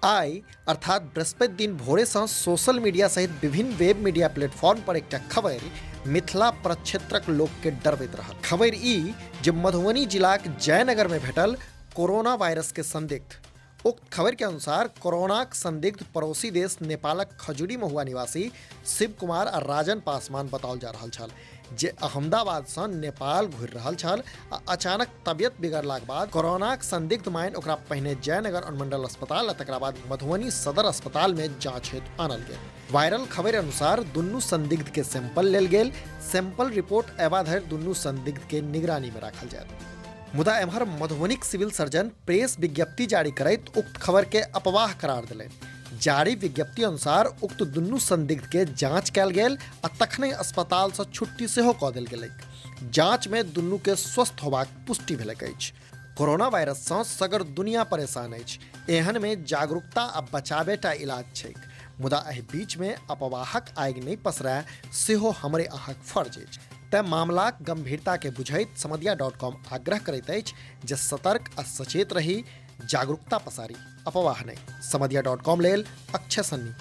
आइ अर्थात बृहस्पति दिन भोरेसँ सोशल मीडिया सहित विभिन्न वेब मीडिया प्लेटफॉर्म पर एकटा खबरि मिथिला प्रक्षेत्रक लोकके डरबैत रहल। खबरि ई जे मधुबनी जिलाक जयनगरमे भेटल कोरोना वायरस के संदिग्ध। उक्त खबर के अनुसार कोरोनाक संदिग्ध पड़ोसी देश नेपालक खजुरी महुआ निवासी शिव कुमार आ राजन पासवान बताओल जा रहल छल जे अहमदाबादसँ नेपाल घुरि रहल छल आ अचानक तबियत बिगड़लाक बाद कोरोनाक संदिग्ध मानि ओकरा पहिने जयनगर अनुमंडल अस्पताल आ तकरा बाद मधुबनी सदर अस्पताल में जांच हेतु आनल गेल। वायरल खबर अनुसार दुनू संदिग्ध के सैंपल लेल गेल। सैंपल रिपोर्ट अयबा धरि दुनू संदिग्ध के निगरानी में राखल जायत। मुदा एम्हर मधुबनीक सिविल सर्जन प्रेस विज्ञप्ति जारी करैत उक्त खबर के अपवाह करार देलनि। जारी विज्ञप्ति अनुसार उक्त दुनू संदिग्ध के जांच कयल गेल आ तखने अस्पताल सँ छुट्टी सेहो कऽ देल गेलैक। जांच में दुनू के स्वस्थ होबाक पुष्टि भेलैक अछि। कोरोना वायरस सँ सगर दुनिया परेशान अछि। एहन में जागरूकता आ बचावे टा इलाज छैक। मुदा एहि बीच में अपवाहक आगि नहि पसरय सेहो हमरे अहाँक फर्ज अछि। तें मामलाक गंभीरता के बुझैत समदिया डॉट कॉम आग्रह करैत अछि जे सतर्क आ सचेत रही, जागरूकता पसारी, अपवाह नहि। समदिया डॉट कॉम लेल अक्षय सन्नी,